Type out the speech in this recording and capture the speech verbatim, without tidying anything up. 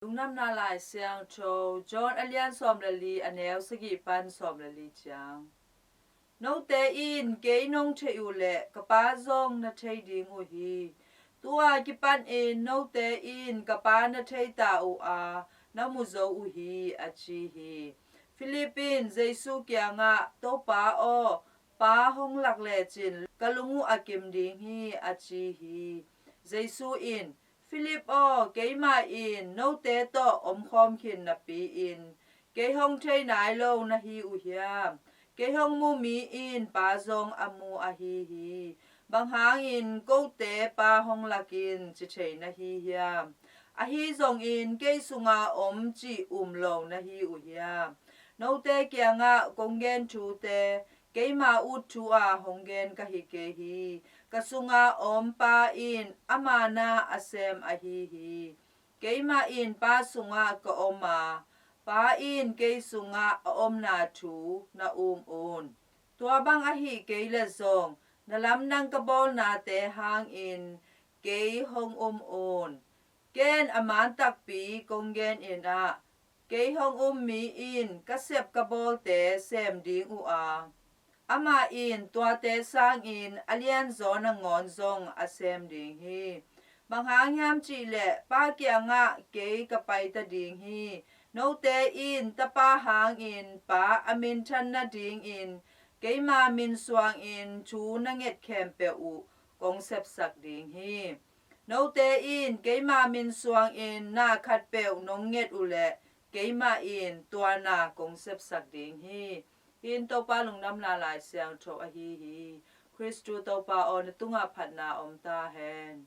Lungdamna Lai Siangtho, John a lian sawm le li, a neu sagih pan sawm le li ciang. Note in kei nong theih uh leh ka Pa zong na thei ding uh hi. Tua kipan in note in ka Pa na thei ta uh a, na mu zo uh hi, a ci hi. Philip in Jesu kiangah, Topa aw, Pa hong lak lecin ka lung uh a kim ding hi, a ci hi. Jesu in, Philip aw, keimah in note tawh omkhawm khin napi-in kei hong thei nai lo na hi uh hiam? Kei hong mu mi in Pa zong a mu ahi hi. Bang hangin kote Pa hong lakin ci thei na hi hiam? Ahi zongin kei sunga om cih um lo na hi uh hiam? Note kiangah kong gen thute keima ut thu-a hong gen ka hi kei hi. Ka sunga om Pa in ama na a sem ahi hi. Keimah in Pa sungah ka om a, Pa in kei sungah a omna thu na um un. Tua bang ahih kei leh zong na lamdang ka bawlnate hangin kei hong um un. Ken a man takpi kong genin ah, kei hong um mi in ka sep ka bawlte sem ding uh a, amah in tuate sangin a lianzaw nangawn zong a sem ding hi. Bang hang hiam cih leh Pa kiangah kei ka pai ta ding hi. Note in Tapa hangin Pa a minthan nadingin keima min suangin thu na nget khempeuh uh kong sepsak ding hi. Note in keima min suangin na khatpeuh nong nget uh leh keimah in tua na kong sepsak ding hi. Hih in Topa Lungdamna Lai Siangtho ahi hi. Khristu Topa aw, na tungah phatna om ta hen.